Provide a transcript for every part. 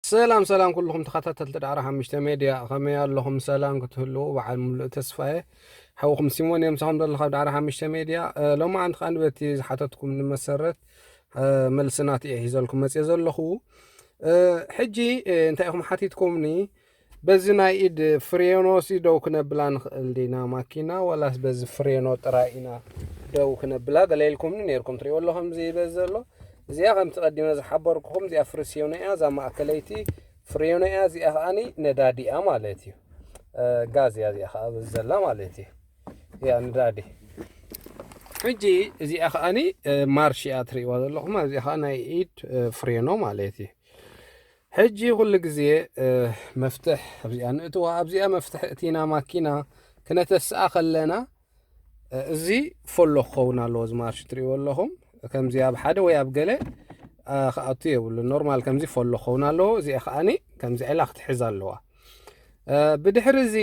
ሰላም ሰላም ኩልኹም ተኸታተልቲ ዳዕሮ ሓሙሽተ ሜድያ፣ ከመይ ኣለኹም? ሰላም ክትህልዉ በዓል ሙሉእ ተስፋ እየ። ሓውኹም ሲሞን እየ፣ ምሳኹም ዘለኹ ኣብ ዳዕሮ ሓሙሽተ ሜድያ። እ፣ ሎማዓንቲ ከኣ በቲ ዝሓተትኩምኒ መሰረት፣ እ፣ መልስናት እየ ሒዘልኩም መፅየ ዘለኹ። እ፣ ሕጂ፣ እ፣ እንታይ ኢኹም ሓቲትኩምኒ? በዚ ናይ ኢድ ፍሬኖ ሲ ደው ክነብላ ንኽእል ዲና ማኪና፣ ዋላስ በዚ ፍሬኖ ጥራይ ኢና ደው ክነብላ? ገለ ኢልኩምኒ ነይርኩም። ትሪእዎ ኣለኹም እዚ በዚ ዘሎ። እዚኣ ከምቲ ቀዲመ ዝሓበርኩኹም፣ እዚኣ ፍርሲዮኖ እያ። እዛ ማእከለይቲ ፍሬኖ እያ። እዚኣ ከኣኒ ነዳዲ እያ ማለት እዩ። እ፣ ጋዝ እያ እዚኣ ከኣ በዚ ዘላ ማለት እዩ። እያ ነዳዲ። ሕጂ እዚኣ ከኣኒ፣ እ፣ ማርሽ እያ ትሪእዋ ዘለኹም። እዚኣ ከኣ ናይ ኢድ፣ እ፣ ፍሬኖ ማለት እዩ። ሕጂ ኩሉ ግዜ፣ እ፣ መፍትሕ ኣብዚኣ ንእትዋ፣ ኣብዚኣ መፍትሕ እቲና ማኪና ክነተስኣ ከለና፣ እ፣ እዚ ፎሎ ክኸውን ኣለዎ። እዚ ማርሽ ትሪእዎ ኣለኹም። ከምዚ ኣብ ሓደ ወይ ኣብ ገለ፣ እ፣ ክኣቱ የብሉን። ኖርማል ከምዚ ፎሎ ክኸውን ኣለዎ። እዚኣ ከኣኒ ከምዚ ኢላ ክትሕዝ ኣለዋ። እ፣ ብድሕሪ እዚ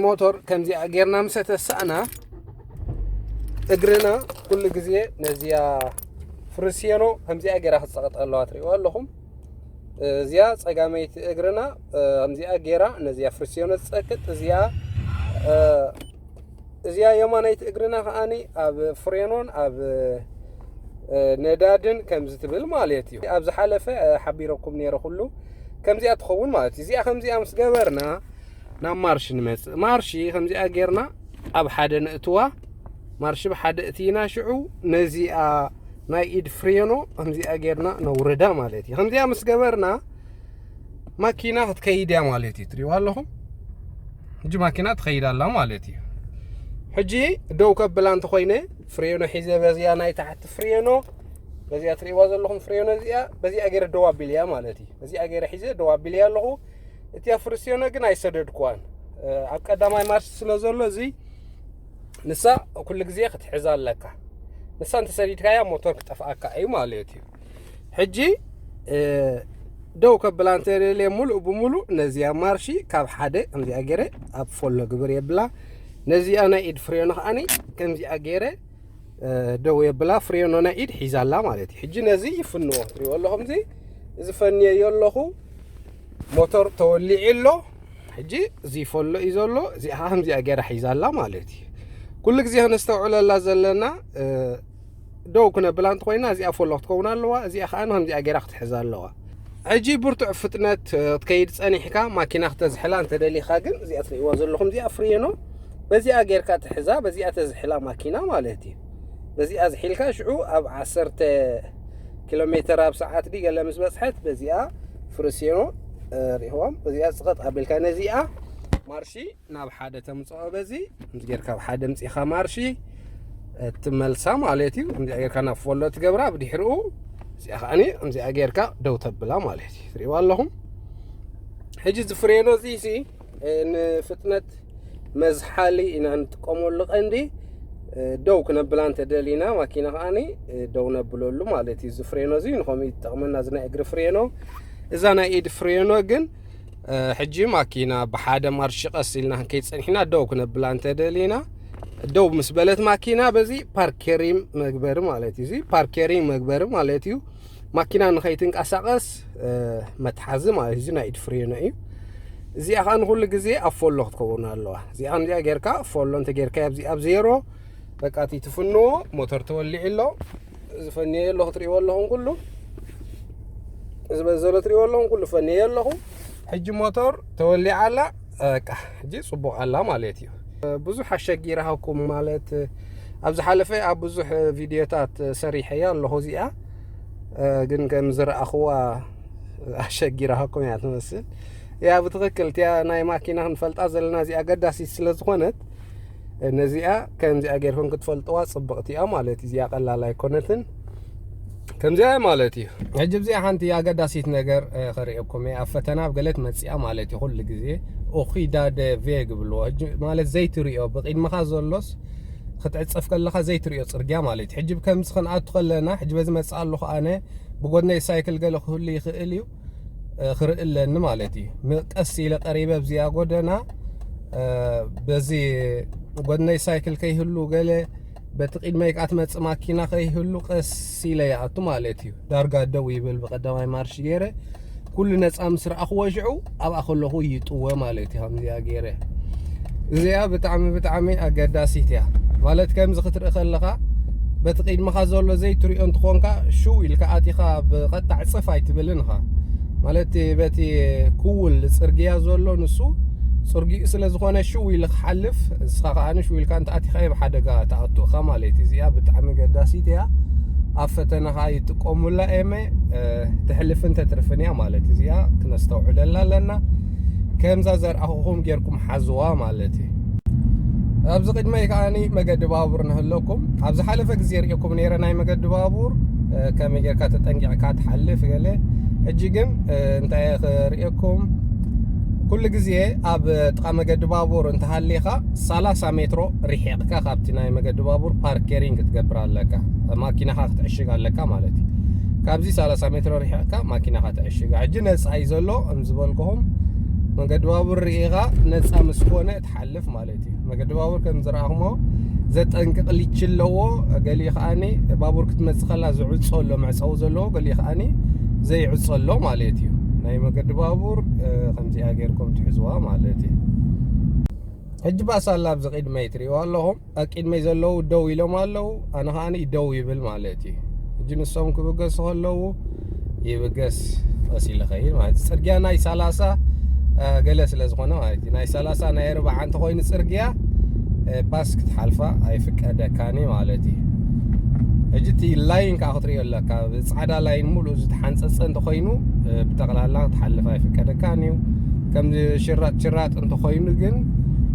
ሞቶር ከምዚኣ ጌርና ምስ ተሳእና፣ እግርና ኩሉ ግዜ ነዚኣ ፍርሲዮኖ ከምዚኣ ጌራ ክትጸቕጥ ኣለዋ። ትሪእዋ ኣለኹም። እዚኣ ጸጋመይቲ እግርና፣ እ፣ ከምዚኣ ጌራ ነዚኣ ፍርሲዮኖ ትጸቅጥ። እዚኣ፣ እ፣ እዚኣ የማነይቲ እግርና ከኣኒ ኣብ ፍሬኖን ኣብ፣ እ፣ ነዳድን ከምዚ ትብል ማለት እዩ። ኣብ ዝሓለፈ፣ እ፣ ሓቢረኩም ነይረ ኩሉ ከምዚኣ ትኸውን ማለት እዩ። እዚኣ ከምዚኣ ምስ ገበርና ናብ ማርሽ ንመጽእ። ማርሺ ከምዚኣ ጌርና ኣብ ሓደ ነእትዋ። ማርሺ ብሓደ እቲና ሽዑ ነዚኣ ናይ ኢድ ፍሬኖ ከምዚኣ ጌርና ነውርዳ ማለት እዩ። ከምዚኣ ምስ ገበርና ማኪና ክትከይድ እያ ማለት እዩ። ትሪእዋ ኣለኹም። ሕጂ ማኪና ትኸይድ ኣላ ማለት እዩ። ሕጂ ደው ከብላ እንተኾይነ ፍሬኖ ሒዘ በዚኣ ናይ ታሕቲ ፍሬኖ፣ በዚኣ ትሪእዋ ዘለኹም ፍሬኖ እዚኣ፣ በዚኣ ገይረ ደው ኣቢለያ ማለት እዩ። በዚኣ ገይረ ሒዘ ደው ኣቢለያ ኣለኹ። እቲኣ ፍርሲዮኖ ግን ኣይሰደድኩዋን። እ፣ ኣብ ቀዳማይ ማርሽ ስለ ዘሎ እዚ ንሳ ኩሉ ግዜ ክትሕዛ ኣለካ። ንሳ እንተሰዲድካያ ሞቶር ክጠፍኣካ እዩ ማለት እዩ። ሕጂ፣ እ፣ ደው ከብላ እንተደልየ ሙሉእ ብሙሉእ ነዚኣ ማርሺ ካብ ሓደ ከምዚኣ ገይረ ኣብ ፎሎ ግብር የብላ። ነዚኣ ናይ ኢድ ፍሬኖ ከኣኒ ከምዚኣ ገይረ፣ እ፣ ደው የብላ። ፍሬኖ ናይ ኢድ ሒዛላ ማለት እዩ። ሕጂ ነዚ ይፍንዎ። ትሪእዎ ኣለኹም፣ እዚ፣ እዚ ፈንየዮ ኣለኹ። ሞቶር ተወሊዑ ኣሎ። ሕጂ እዚ ፎሎ እዩ ዘሎ። እዚኣ ከምዚኣ ገይራ ሒዛላ ማለት እዩ። ኩሉ ግዜ ከነስተውዕለላ ዘለና፣ እ፣ ደው ክነብላ እንተኾይና እዚኣ ፎሎ ክትከውን ኣለዋ። እዚኣ ከኣ ከምዚኣ ገይራ ክትሕዛ ኣለዋ። ሕጂ ብርቱዕ ፍጥነት፣ እ፣ ክትከይድ ጸኒሕካ ማኪና ክተዝሕላ እንተደሊኻ ግን እዚኣ ትርእይዋ ዘለኹም እዚኣ ፍሬኖ በዚኣ ጌርካ ትሕዛ፣ በዚኣ ተዝሕላ ማኪና ማለት እዩ። በዚኣ ዝሒልካ ሽዑ ኣብ ዓሰርተ ኪሎ ሜትር ኣብ ሰዓት ድዩ ገለ ምስ በጽሐት በዚኣ ፍርሲኖ፣ እ፣ ሪእኹም በዚኣ ጽቐጥ ኣቢልካ ነዚኣ ማርሺ ናብ ሓደ ተምጽኦ። በዚ ከምዚ ጌርካ ኣብ ሓደ ምጺኻ ማርሺ፣ እ፣ ትመልሳ ማለት እዩ። ከምዚኣ ጌርካ ናብ ፎሎ ትገብራ። ብድሕሪኡ እዚኣ ከኣኒ ከምዚኣ ጌርካ ደው ተብላ ማለት እዩ። ትርእይዋ ኣለኹም። ሕጂ እዚ ፍሬኖ እዚ ሲ፣ እ፣ ንፍጥነት መዝሓሊ ኢና ንጥቀመሉ ቀንዲ። እ፣ ደው ክነብላ እንተደሊና ማኪና ከኣኒ፣ እ፣ ደው ነብለሉ ማለት እዩ። እዚ ፍሬኖ እዚ ንኸምኡ ይጠቕመና፣ እዚ ናይ እግሪ ፍሬኖ። እዛ ናይ ኢድ ፍሬኖ ግን፣ እ፣ ሕጂ ማኪና ብሓደ ማርሽ ቀስ ኢልና ክንከይድ ጸኒሕና ደው ክነብላ እንተደሊና፣ ደው ምስ በለት ማኪና በዚ ፓርኬሪንግ መግበሪ ማለት እዩ። እዚ ፓርኬሪንግ መግበሪ ማለት እዩ። ማኪና ንኸይትንቀሳቐስ፣ እ፣ መትሓዚ ማለት እዩ። እዚ ናይ ኢድ ፍሬኖ እዩ። እዚኣ ከኣ ንኹሉ ግዜ ኣብ ፎሎ ክትከውን ኣለዋ። እዚኣ ከምዚኣ ጌርካ ፎሎ እንተ ጌርካ ኣብዚ ኣብ ዜሮ በቃ እቲ ትፍንዎ ሞተር ተወሊዑ ኣሎ። እዚ ፈንየ ኣለኹ፣ ትርእይዎ ኣለኹም ኩሉ። እዚ በዚ ዘሎ ትርእይዎ ኣለኹም ኩሉ ፈንየ ኣለኹ። ሕጂ ሞተር ተወሊዓ ኣላ። በቃ ሕጂ ጽቡቕ ኣላ ማለት እዩ። ብዙሕ ኣሸጊራሃኩም ማለት፣ ኣብ ዝሓለፈ ኣብ ብዙሕ ቪድዮታት ሰሪሐያ ኣለኹ እዚኣ። ግን ከም ዝረኣኽዋ ኣሸጊራሃኩም እያ ትመስል። ያ ብትኽክል እቲኣ ናይ ማኪና ክንፈልጣ ዘለና እዚኣ ኣገዳሲት ስለ ዝኾነት፣ ነዚኣ ከምዚኣ ጌርኩም ክትፈልጥዋ ጽብቕቲ እያ ማለት እዩ። እዚኣ ቀላል ኣይኮነትን። ከምዚኣ ማለት እዩ። ሕጂ እዚኣ ሓንቲ ኣገዳሲት ነገር፣ እ፣ ከርእየኩም እየ። ኣብ ፈተና ኣብ ገለ ትመጽእ እያ ማለት እዩ። ኩሉ ግዜ ኦኺዳ ደ ቬግ ይብልዎ። ሕጂ ማለት ዘይትርእዮ፣ ብቕድመኻ ዘሎስ ክትዕጸፍ ከለኻ ዘይትርእዮ ጽርግያ ማለት እዩ። ሕጂ ብከምዚ ክንኣቱ ከለና፣ ሕጂ በዚ መጽእ ኣለኹ ኣነ፣ ብጎድነይ ሳይክል ገለ ክህሉ ይኽእል እዩ፣ እ፣ ክርኢ ኣለኒ ማለት እዩ። ም-፣ ቀስ ኢለ ቀሪበ ኣብዚኣ ጎደና፣ እ፣ በዚ ጎድነይ ሳይክል ከይህሉ ገለ በቲ ቅድመይ ከኣ ትመጽእ ማኪና ከይህሉ ቀስ ኢለ ይኣቱ ማለት እዩ። ዳርጋ ደው ይብል ብቐዳማይ ማርሽ ገይረ። ኩሉ ነጻ ምስ ረኣኽዎ ሽዑ ኣብኣ ከለኹ ይጥወ ማለት እዩ። ከምዚኣ ገይረ። እዚኣ ብጣዕሚ፣ ብጣዕሚ ኣገዳሲት እያ። ማለት ከምዚ ክትርኢ ከለኻ በቲ ቅድመኻ ዘሎ ዘይትሪኦ እንትኾንካ ሽው ኢልካ ኣቲኻ ብቐጣዕ ጽፍ ኣይትብልን ኢኻ። ማለት በቲ ክውል ጽርግያ ዘሎ ንሱ ጽርግይኡ ስለ ዝኾነ ሽው ኢሉ ክሓልፍ፣ ንስኻ ከኣ ሽው ኢልካ እንተ ኣቲኻ ኣብ ሓደጋ ትኣቱ ኢኻ ማለት እዩ። እዚኣ ብጣዕሚ ኣገዳሲት እያ። ኣብ ፈተና ከኣ ይጥቀሙላ እየም፣ እ፣ ትሕልፍን ተትርፍን እያ ማለት እዩ። እዚኣ ክነስተውዕለላ ኣለና። ከምዛ ዘርኣኹኹም ጌርኩም ሓዝዋ ማለት እዩ። ኣብዚ ቅድመይ ከኣኒ መገዲ ባቡር ንህለኩም። ኣብ ዝሓለፈ ግዜ ርእየኩም ነይረ ናይ መገዲ ባቡር፣ እ፣ ከመይ ጌርካ ተጠንቂቕካ ትሓልፍ ገለ። ሕጂ ግን፣ እ፣ እንታይ እየ ክርእየኩም፣ ኩሉ ግዜ ኣብ ጥቓ መገዲ ባቡር እንተሃሊኻ ሰላሳ ሜትሮ ርሒቕካ ካብቲ ናይ መገዲ ባቡር ፓርኬሪንግ ክትገብር ኣለካ። ማኪናኻ ክትዕሽግ ኣለካ ማለት እዩ። ካብዚ ሰላሳ ሜትሮ ርሒቕካ ማኪናኻ ትዕሽጋ። ሕጂ ነጻ እዩ ዘሎ፣ ከም ዝበልኩኹም መገዲ ባቡር ርኢኻ ነጻ ምስ ኮነ ትሓልፍ ማለት እዩ። መገዲ ባቡር ከም ዝረኣኹሞ ዘጠንቅቕ ሊች ኣለዎ። ገሊኡ ከኣኒ ባቡር ክትመጽእ ከላ ዝዕጾ ኣሎ፣ መዕጸዊ ዘለዎ፣ ገሊኡ ከኣኒ ዘይዕጾ ኣሎ ማለት እዩ። ናይ መገዲ ባቡር፣ እ፣ ከምዚኣ ጌርኩም ትሕዝዋ ማለት እዩ። ሕጂ ባስ ኣላ ኣብዚ ቅድመይ ትርእይዋ ኣለኹም። ኣብ ቅድመይ ዘለዉ ደው ኢሎም ኣለዉ። ኣነ ከኣኒ ደው ይብል ማለት እዩ። ሕጂ ንሶም ክብገሱ ከለዉ ይብገስ፣ ቀስ ኢለ ኸይድ ማለት እዩ። ጽርግያ ናይ ሰላሳ፣ እ፣ ገለ ስለ ዝኾነ ማለት እዩ። ናይ ሰላሳ ናይ ኣርብዓ እንተኾይኑ ጽርግያ፣ እ፣ ባስ ክትሓልፋ ኣይፍቀደካን እዩ ማለት እዩ። ሕጂ እቲ ላይን ከኣ ክትርእዮ ኣለካ። ብጻዕዳ ላይን ሙሉእ ዝተሓንጸጸ እንተኾይኑ፣ እ፣ ብጠቕላላ ክትሓልፍ ኣይፍቀደካን እዩ። ከም ሽራጥ ሽራጥ እንተኾይኑ ግን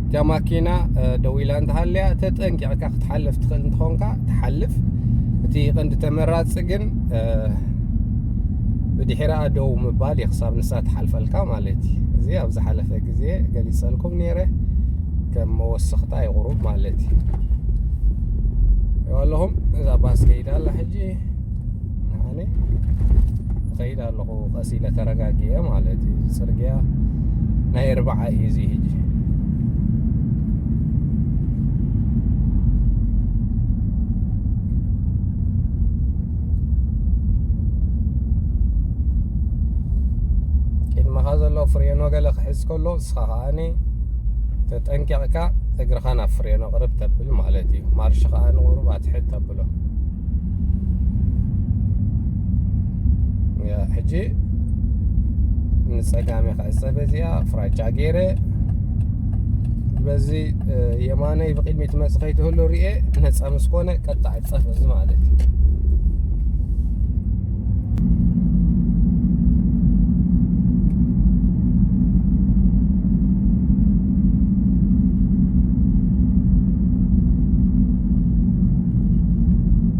እታ ማኪና፣ እ፣ ደው ኢላ እንተሃልያ ተጠንቂቕካ ክትሓልፍ ትኽእል እንተኾንካ ትሓልፍ። እቲ ቀንዲ ተመራጺ ግን፣ እ፣ ብድሕሪኣ ደው ምባል እዩ፣ ክሳብ ንሳ ትሓልፈልካ ማለት እዩ። እዚ ኣብ ዝሓለፈ ግዜ ገሊጸልኩም ነይረ፣ ከም መወሰኽታ ይቑሩብ ማለት እዩ። ኣለኹም እዛ ባስ ከይዳ ኣላ ሕጂ። ኣነ እኸይድ ኣለኹ ቀስ ኢለ ተረጋጊኤ ማለት እዩ። እዚ ጽርግያ ናይ ኣርብዓ እዩ እዚ ሕጂ። ቅድመኻ ዘሎ ፍሬኖ ገለ ክሕዝ ከሎ፣ ንስኻ ከኣኒ ተጠንቂቕካ እግርኻ ናብ ፍሬኖ ቅርብ ተብል ማለት እዩ። ማርሽ ከኣ ንቑሩብ ኣትሕት ተብሎ። ያ፣ ሕጂ ንጸጋም እየ ክዕጸ በዚኣ ፍራቻ ገይረ። በዚ፣ እ፣ የማነይ ብቕድሚት መጽእ ከይትህሉ ርእየ፣ ነጻ ምስ ኮነ ቀጥታ ዕጸፍ እዚ ማለት እዩ።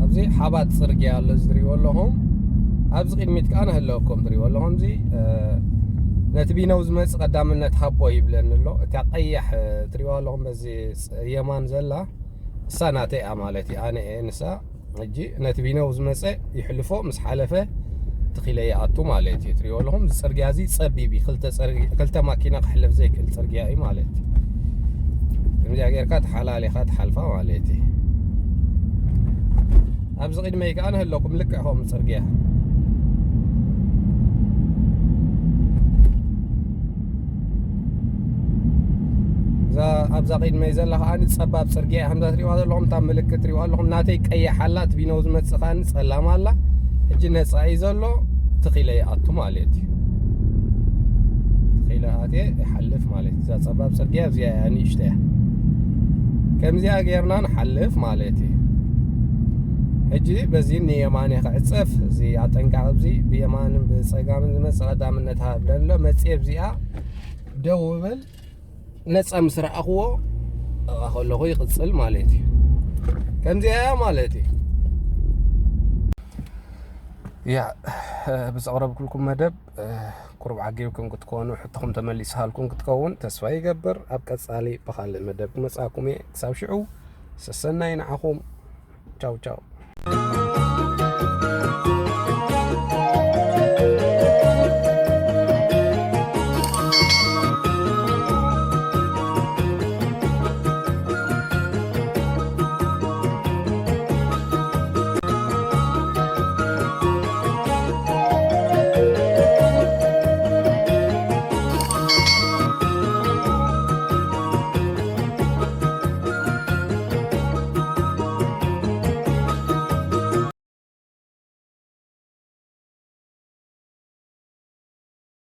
ኣብዚ ሓባት ጽርግያ ኣሎ፣ እዚ ትሪእዎ ኣለኹም። ኣብዚ ቅድሚት ከኣ ንህለወኩም ትሪእዎ ኣለኹም። እዚ፣ እ፣ ነቲ ቢነው ዝመጽእ ቀዳምነት ሃቦ ይብለኒ ኣሎ። እታ ቀያሕ፣ እ፣ ትሪእዋ ኣለኹም፣ በዚ ጸ-፣ የማን ዘላ፣ እሳ ናተይ እያ ማለት እዩ። ኣነ እየ ንሳ። ሕጂ ነቲ ቢነው ዝመጸ ይሕልፎ፣ ምስ ሓለፈ ትኺለ ይኣቱ ማለት እዩ። ትሪእዎ ኣለኹም፣ እዚ ጽርግያ እዚ ጸቢብ እዩ። ክልተ ጽርግ-፣ ክልተ ማኪና ክሕልፍ ዘይክእል ጽርግያ እዩ ማለት እዩ። ከምዚኣ ጌርካ ተሓላሊኻ ትሓልፋ ማለት እዩ። ኣብዚ ቅድመይ ከኣ ንህለኩም ልክዕ ከምኡ ጽርግያ። እዛ ኣብዛ ቅድመይ ዘላ ከኣ ጸባብ ጽርግያ እያ። ከምዛ ትሪእዋ ዘለኹም፣ እታ ምልክት ትሪእዋ ኣለኹም፣ ናተይ ቀያሕ ኣላ፣ እቲ ቢነው ዝመጽእ ከኣ ጸላም ኣላ። ሕጂ ነጻ እዩ ዘሎ፣ ትኺለ ይኣቱ ማለት እዩ። ትኺለ ኣትየ ይሓልፍ ማለት እዩ። እዛ ጸባብ ጽርግያ እዚኣ እያ ንእሽቶ እያ። ከምዚኣ ጌርና ንሓልፍ ማለት እዩ። ሕጂ በዚ ንየማን እየ ክዕጸፍ፣ እዚ ኣጠንቃቂ፣ እዚ ብየማንን ብጸጋምን ዝመጽእ ቀዳምነት ሃብ ደሎ መጽየ፣ ኣብዚኣ ደው እብል፣ ነጻ ምስ ረኣኽዎ ኣብኣ ከለኹ ይቕጽል ማለት እዩ። ከምዚኣ እያ ማለት እዩ። ያ፣ ብዘቕረብኩልኩም መደብ፣ እ፣ ቁሩብ ዓጊብኩም ክትኮኑ፣ ሕቶኹም ተመሊስሃልኩም ክትከውን ተስፋ ይገብር። ኣብ ቀጻሊ ብኻልእ መደብ ክመጻኩም እየ። ክሳብ ሽዑ፣ ሰሰናይ ንዓኹም። ቻው ቻው።